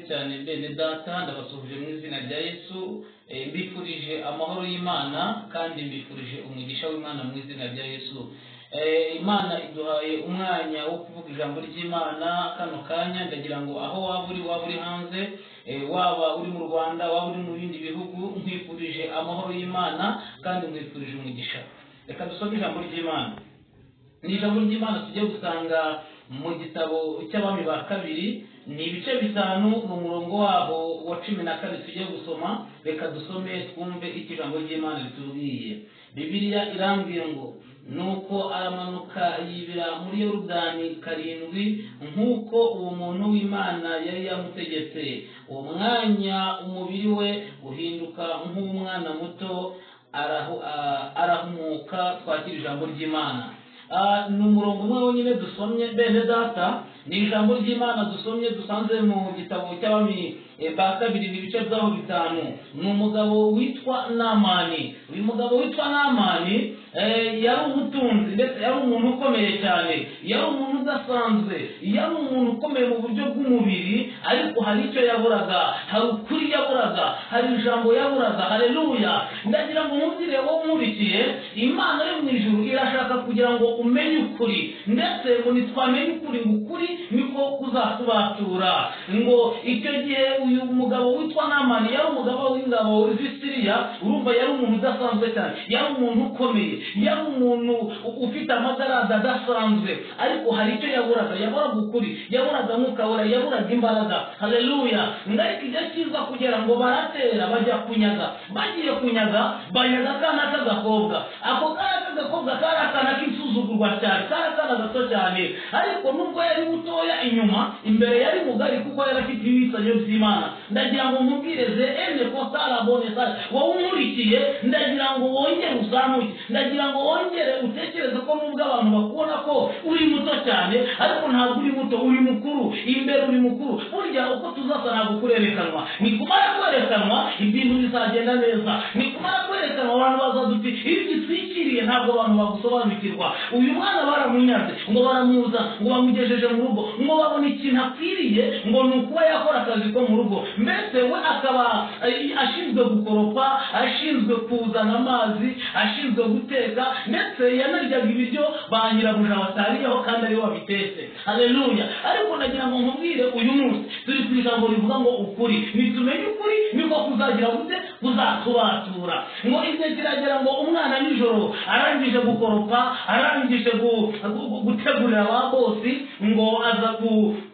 Cyane bene data, ndabasuhuje mu izina rya Yesu. Mbifurije amahoro y'Imana kandi mbifurije umugisha w'Imana mu izina rya Yesu. Imana iduhaye umwanya wo kuvuga ijambo ry'Imana kano kanya. Ndagira ngo aho waba uri hanze, waba uri mu Rwanda, waba uri mu bindi bihugu, nkwifurije amahoro y'Imana kandi nkwifurije umugisha. Reka dusome ijambo ry'Imana. Ni ijambo ry'Imana tujye gusanga mu gitabo cy'Abami ba Kabiri, ni ibice 5, ni umurongo wabo wa 14 tujye gusoma. Reka dusome twumve icyo ijambo ry'Imana ritubwiye. Bibiliya irambwiye ngo nuko aramanuka yibira muri Yorudani 7 nk'uko uwo muntu w'Imana yari yamutegetse. Uwo mwanya umubiri we uhinduka nk'umwana muto, arahumuka. Twakira ijambo ry'Imana. Ni umurongo umwe wonyine dusomye bene data, ni ijambo ry'Imana dusomye dusanze mu gitabo cy'Abami ba Kabiri, ibice byaho 5. Ni umugabo witwa Namani. Uyu mugabo witwa Namani yari umutunzi, ndetse yari umuntu ukomeye cyane, yari umuntu udasanzwe, yari umuntu ukomeye mu buryo bw'umubiri, ariko hari icyo yaburaga, hari ukuri yaburaga, hari ijambo yaburaga. Haleluya! Ndagira ngo mubwire wowe umurikiye, Imana yo mu ijuru irashaka kugira ngo umenye ukuri, ndetse ngo nitwamenye ukuri, ngo ukuri niko kuzatubatura. Ngo icyo gihe uyu mugabo witwa Namani yari umugabo w'ingabo z'Isiriya. Urumva yari umuntu udasanzwe cyane, yari umuntu ukomeye, yari umuntu ufite amagarada adasanzwe, ariko hari icyo yaburaga. Yaburaga ukuri, yaburaga Mwuka Wera, yaburaga imbaraga. Haleluya! Ariko igihe kiza kugira ngo baratera bajya kunyaga, bagiye kunyaga banyaga akana k'agakobwa. Ako kana k'agakobwa kari akana k'insuzugurwa cyane, kari akana gato cyane, ariko nubwo yari mutoya inyuma, imbere yari mugari kuko yari afite ibisanyo by'Imana. Ndagira ngo nkubwireze ene ko sarabone sare, wowe umurikiye, ndagira ngo wongere uzamuke, ndagira ngo wongere utekereze ko nubwo abantu bakubona ko uri muto cyane, ariko ntabwo uri muto, uri mukuru, imbere uri mukuru. Burya uko tuzasa ntabwo kurerekanwa. Nikumara kwerekanwa ibintu bizagenda neza, nikumara kwerekanwa abantu bazaduti iyo gitwikiriye ntabwo abantu bagusobanukirwa. Uyu mwana baramunyaze, ngo baramuza, ngo bamugejeje mu rugo, ngo babona ikintu akwiriye, ngo ni ukuba yakora akazi ko mu rugo. Mbese we akaba ashinzwe gukoropa, ashinzwe kuzana amazi, ashinzwe guteka, ndetse yanaryaga ibiryo ba nyirabuja batariyeho kandi ariwe wabitetse. Haleluya! Ariko nagira ngo nkubwire uyu munsi turi ku ijambo rivuga ngo ukuri, nitumenye ukuri niko kuzagira gute, kuzatubatura. Ngo igihe kiragera ngo umwana nijoro arangije gukoropa, arangije gutegurira ba bosi, ngo aza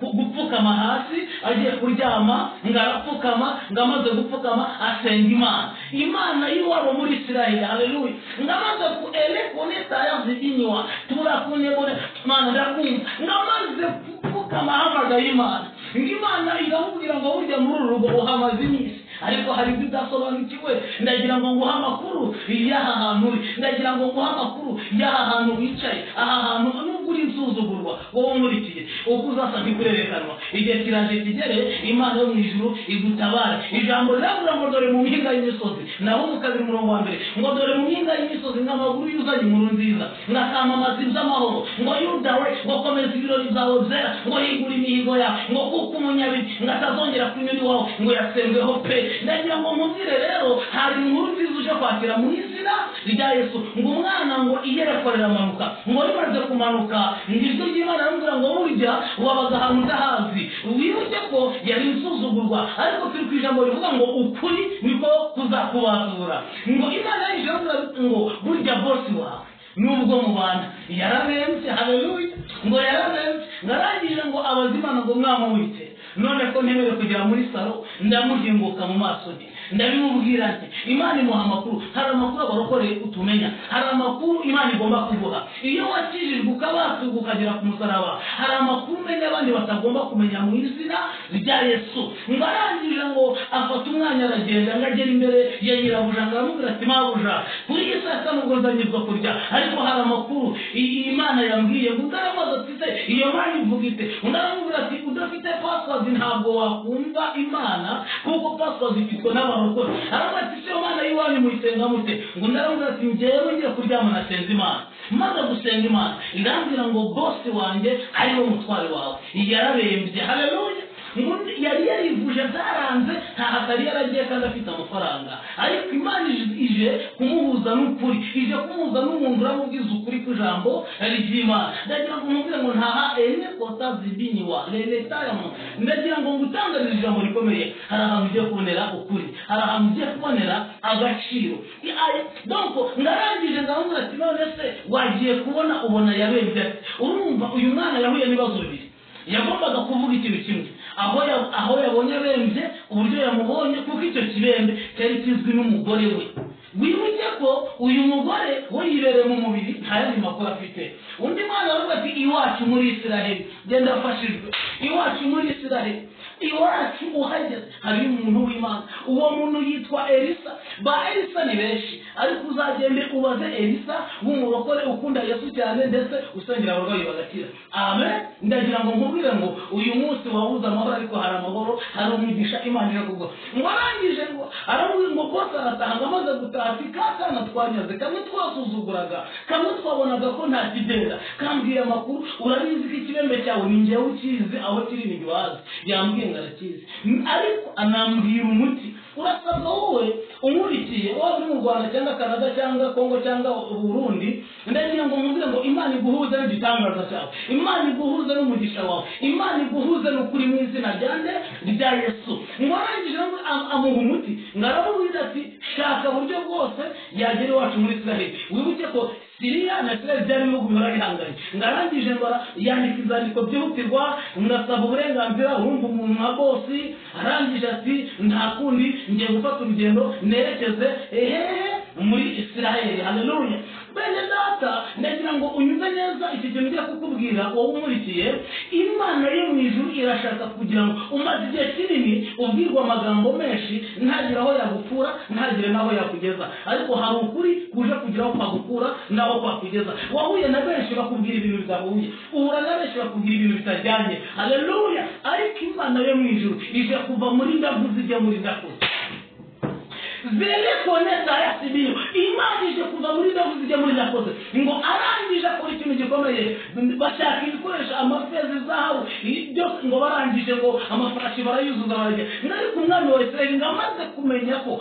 gupfukama hasi agiye kuryama, ngo arapfukama, ngo amaze gupfukama asenga Imana, Imana y'iwabo muri Isirayeli. Haleluya! Ngo amaze ku elekoneta yazibinywa turakunebone Mana ndakumva, ngo amaze gupfukama ahamagaye Imana, ngo Imana iramubwira ngo burya muri uru rugo uhamaze iminsi, ariko hari ibyo udasobanukiwe. Ndagira ngo nguhe amakuru y'aha hantu uri, ndagira ngo nguhe amakuru y'aha hantu wicaye, aha hantu nubwo uri insuzugurwa wowe umurikiye, uko uzasa ntikurerekanwa. Igihe kiraje kigere Imana yo mu ijuru igutabare. Ijambo riravuga ngo dore mu mpinga y'imisozi, naho mu 2 umurongo wa 1, ngo dore mu mpinga y'imisozi nk'amaguru yuzanye inkuru nziza, ngakamamaza iby'amahoro, ngo Yuda we, ngo komeza ibirori byawe byera, ngo higura imihigo yawe, ngo kuko umunyabibi ngo atazongera kunyura iwawe, ngo yasembweho pe. Ndagira ngo nkubwire rero hari inkuru nziza uje kwakira mu izina rya Yesu. Ngo umwana ngo iyerekwa riramanuka, ngo rimaze kumanuka ijwi ry'Imana riramubwira ngo burya wabaga ahantu udahazi, wibuke ko yari insuzugurwa, ariko turi ku ijambo rivuga ngo ukuri niko kuzakubatura. Ngo Imana yije ngo burya bosi wawe nubwo mubana yararembye. Haleluya! Ngo yararembye, ngarangije ngo abaza Imana ngo mwamwite, none ko ntemere kugera muri salo ndamuhinguka mu maso nti ndabimubwira nti Imana imuha amakuru. Hari amakuru abarokore utumenya, hari amakuru Imana igomba kuguha iyo wakijijwe ukabaturwa ukagera ku musaraba. Hari amakuru umenya abandi batagomba kumenya mu izina rya Yesu. Ngo arangije ngo afata umwanya aragenda, ngo agera imbere ya nyirabuja, ngo aramubwira ati mabuja, kuri iyi saa sita nubwo nzanye ibyo kurya, ariko hari amakuru Imana yambwiye. Ngo undi aramubaza ati se iyo Mana ivuga ite? Undi aramubwira ati udafite password ntabwo wakumva Imana, kuko password ifitwe n'abarokore. Aravuga ati se iyo Mana y'iwanyu muyisenga mute? Ngo undi aramubwira ati njyewe ngiye kuryama nasenze Imana, maze gusenga Imana irambwira ngo bosi wanjye ariwe mutware wawe yararembye. Haleluya! Ngo yari yarivuje byaranze, nta hatari yaragiye kandi afite amafaranga, ariko Imana ije kumuhuza n'ukuri, ije kumuhuza n'umuntu uramubwiza ukuri kw'ijambo ry'Imana. Ndagira ngo mubwire ngo ntaha ene kota zibiniwa leletayamu. Ndagira ngo ngutangarize ijambo rikomeye. Hari ahantu ugiye kubonera ukuri, hari ahantu ugiye kubonera agaciro. Donc ngarangije ndamubwira ati none se wagiye kubona ubona yabembye. Urumva uyu mwana yahuye n'ibibazo bibiri. Yagombaga kuvuga ikintu kimwe, aho yabonye abembye, uburyo yamubonye, kuko icyo kibembe cyari kizwi n'umugore we. Wibuke ko uyu mugore we yibereye mu mubiri, nta yandi makuru afite. Undi mwana aravuga ati iwacu muri Isiraheli, genda afashijwe, iwacu muri Isiraheli, iwacu uhageze hari umuntu w'Imana. Uwo muntu yitwa Elisa. Ba Elisa ni benshi, ariko uzagende ubaze Elisa w'umurokore ukunda Yesu cyane, ndetse usengera abarwayi bagakira. Amen. Ndagira ngo nkubwire ngo uyu munsi wabuze amahoro, ariko hari amahoro, hari umugisha Imana irakuguha. Ngo arangije ngo aramubwira ngo bose aratanga, amaze gutaha ati ka kana twanyaze, kamwe twasuzuguraga, kamwe twabonaga ko nta kigenda, kambwiye amakuru, urabizi ko ikibembe cyawe ni njyewe ukizi, aho kiri ni ntibazi. Yambwiye ngo arakizi, ariko anambwira umuti. Urasabwa wowe unkurikiye, waba uri mu Rwanda cyangwa Canada cyangwa Kongo cyangwa Burundi, ndagira ngo nkubwire ngo Imana iguhuze n'igitangaza cyawe, Imana iguhuze n'umugisha wawe, Imana iguhuze n'ukuri mu izina rya nde rya Yesu. Ngo arangije amuha umuti, ngo aramubwira ati shaka buryo bwose yagera iwacu muri Isiraheli. Wibuke ko Siriya na Isiraheli byari ibihugu bihora bihanganye. Ngo arangije ngo yandika inzandiko byihutirwa, ngasaba uburenganzira, urumva umuntu nka bosi. Arangije ati nta kundi, ngiye gufata urugendo nerekeze ehehe muri Isiraheli. Haleluya. Bene data, ndagira ngo unyuze neza iki kintu ngiye kukubwira wowe umurikiye. Imana yo mu ijuru irashaka kugira ngo umaze igihe kinini ubwirwa amagambo menshi, ntagire aho yagukura, ntagire n'aho yakugeza, ariko hari ukuri kuje kugira aho kwagukura n'aho kwakugeza. Wahuye na benshi bakubwira ibintu bidahuye, uhura na benshi bakubwira ibintu bitajyanye. Haleluya. Ariko Imana yo mu ijuru ije kuva muri ndavuze ijya muri ndakuze. Zerekonesa yasibiyo. Imana ije kuva muri ndavuze ijya muri ndakoze. Ngo arangije akora ikintu gikomeye, bashaka ibikoresho, amafeza, izahabu byose, ngo barangije ngo amafarashi barayuzuza barajya. Ariko umwami wa Isiraheli ngo amaze kumenya ko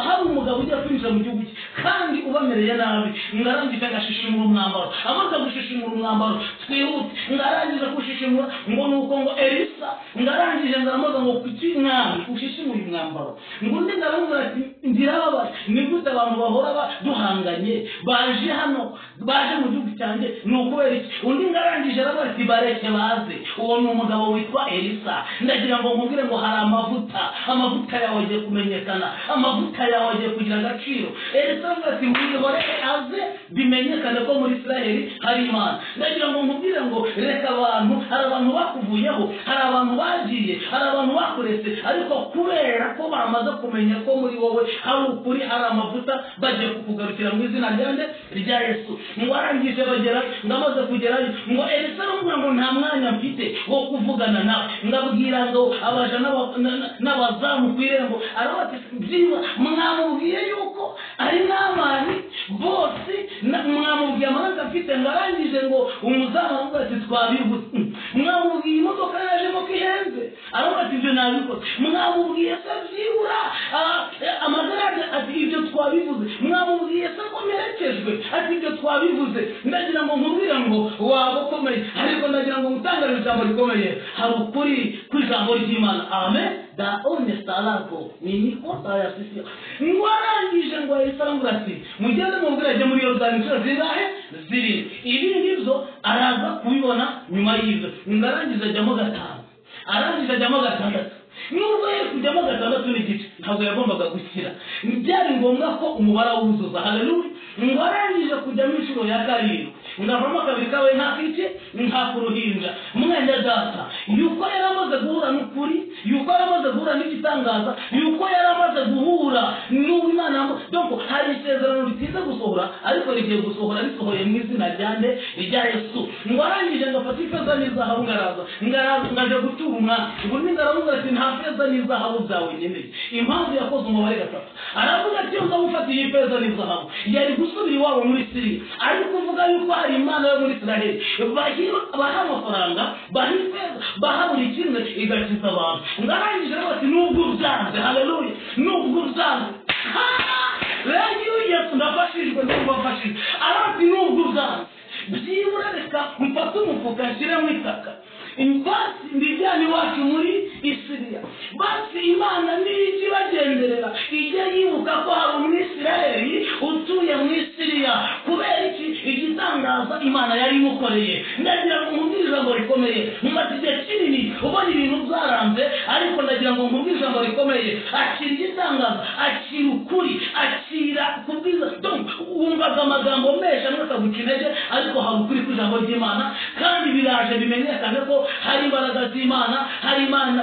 hari umugabo ugiye kwinjira mu gihugu cye kandi ubamereye nabi, ngo arangije agashishimura umwambaro. Amaze gushishimura umwambaro, twihute, ngo arangije gushishimura, ngo nuko ngo Elisa ngo arangije ngo aramubaza ngo kuki mwami ushishimura umwambaro? Ngo undi ngo aramubwira ati ndirababaye, ni gute abantu bahora duhanganye baje hano, baje mu gihugu cyanjye, ni ukubera iki? Undi ngo arangije aravuga ati bareke baze. Uwo ni umugabo witwa Elisa. Ndagira ngo nkubwire ngo hari amavuta, amavuta yawe agiye kumenyekana, amavuta yawe agiye kugira agaciro. Elisa aravuga ati mwihorere aze bimenyekane ko muri Isiraheli hari Imana. Ndagira ngo nkubwire ngo reka abantu, hari abantu bakuvuyeho, hari abantu bagiye, hari abantu bakuretse, ariko kubera ko bamaze kumenya ko muri wowe hari ukuri, hari amavuta, bagiye kukugarukira mu izina rya nde rya Yesu. Ngo arangije bagera, ngo amaze kugerayo, ngo Elisa aramubwira ngo nta mwanya mfite wo kuvugana nawe. Ngabwira ngo abaja n'abazamu ku irembo, aravuga ati byiba mwamubwiye yuko ari n'abani bose, mwamubwiye amaraso afite. Ngo arangije ngo umuzamu aravuga ati twabivuze. Mwamubwiye imodoka yajemo ko ihenze, aravuga ati ibyo nabikoze. Mwamubwiye se byibura amagarade, ati ibyo twabivuze. Mwamubwiye se ko merekejwe, ati ibyo twabivuze. Ndagira ngo nkubwire ngo waba ukomeye, ariko ndagira ngo ngutangarize ijambo rikomeye. Hari ukuri kw'ijambo ry'Imana. Amen. Da onestalako ni nikota ya sisi. Ngo arangije ngo Elisa aramubwira ati mugende mubwire ajye muri Yorodani inshuro zingahe? Zirindwi. Ibi ngibyo araza kubibona nyuma y'ibyo. Ngo arangije ajyamo gatanu, arangije ajyamo gatandatu. Nubwo yari kujyamo gatandatu n'igice, ntabwo yagombaga gukira, byari ngombwa ko umubare awuzuza. Haleluya. Ngo arangije kujyamo inshuro ya karindwi, ngo avamo kabiri kawe nk'ak'iki, nk'ak'uruhinja. Mwene data, yuko yari amaze guhura n'ukuri, yuko yari amaze guhura n'igitangaza, yuko yari amaze guhura n'Imana. Donc hari isezerano ritinze gusohora, ariko rigiye gusohora, risohoye mu izina rya nde rya Yesu. Ngo arangije ngo afate ifeza n'izahabu, ngaraza ngaje gutura umwana. Ngo undi ngaramubwira ati nta feza n'izahabu byawe nkeneye. Impamvu yakoze umubare gatatu, aravuga ati iyo nza gufata iyi feza n'izahabu yari gusubira iwabo muri Siriya, ariko uvuga yuko hari Imana yo muri Isiraheli baha amafaranga, baha ifeza, baha buri kimwe, igakiza abantu. Ngarangije rwose nubwo byanze, haleluya, nubwo byanze, rero Yesu ndafashijwe, ndumva mfashijwe. Arati nubwo byanze, byibura reka mfate umufuka nshyiremo itaka, basi mbijyane iwacu muri Isiriya, basi Imana nijya ibagenderera ijye yibuka ko hari Umwisirayeli utuye mu Isiriya. Kubera iki? Igitangaza Imana yari imukoreye. Ndagira ngo nkubwire ijambo rikomeye. Mumaze igihe kinini ubona ibintu byaranze, ariko ndagira ngo nkubwire ijambo rikomeye. Akira igitangaza, akira ukuri, akira kubwiza. Wumvaga amagambo menshi amwe akaguca intege, ariko hari ukuri kw'ijambo ry'Imana, kandi biraje bimenyekane ko hari imbaraga z'Imana, hari Imana.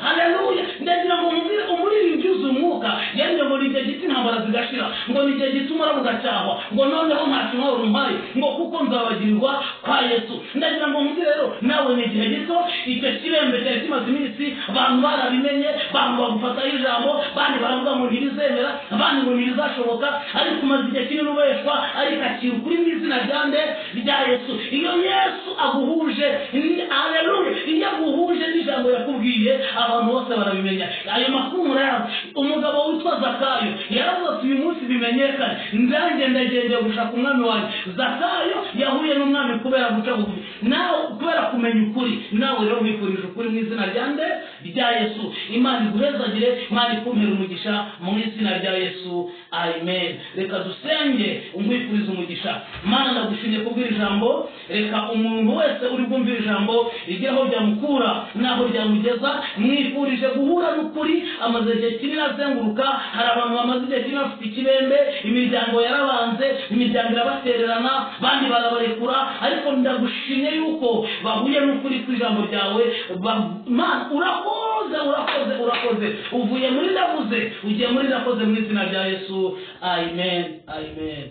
Haleluya! Ndagira ngo nkubwire, umuririmbyi uzuye umwuka yari ngo ni igihe gito intambara zigashira, ngo ni igihe gito umuraba ugacyahwa, ngo noneho nta kimwaro umpaye, ngo kuko nzabagirirwa kwa Yesu. Ndagira ngo nkubwire rero nawe ni igihe gito. Icyo kirembe cyari kimaze iminsi, abantu barabimenye, abantu bagufataho ijambo, abandi baravuga ngo ntibizemera, abandi ngo ntibizashoboka, ariko umaze igihe kinini ubeshwa, ariko akira ukuri mu izina rya nde? Rya Yesu. Iyo Yesu aguhuje, haleluya, iyo aguhuje n'ijambo yakubwiye, abantu bose barabimenya. Ayo makuru murayazi. Umugabo witwa Zakayo yaravuze ati uyu munsi bimenyekane, ndanjye ndagendeye gushaka umwami wanjye. Zakayo yahuye n'umwami kubera guca bugufi, nawe kubera kumenya ukuri. Nawe rero wifurije ukuri mu izina rya nde? Rya Yesu. Imana iguhezagire, Imana ikumpere umugisha mu izina rya Yesu, amen. Reka dusenge, nkwifurize umugisha. Mana, ndagushimye kubwira ijambo. Reka umuntu wese uri bwumvira ijambo rigera aho ryamukura n'aho ryamugeza. Mwifurije guhura n'ukuri. Amaze igihe kinini azenguruka, hari abantu bamaze igihe kinini bafite ikibembe, imiryango yarabanze, imiryango irabatererana, abandi barabarekura, ariko ndagushimye yuko bahuye n'ukuri kw'ijambo ryawe. Mana, urakoze, urakoze, urakoze. Uvuye muri ndavuze ugiye muri ndakoze mu izina rya Yesu, amen, amen.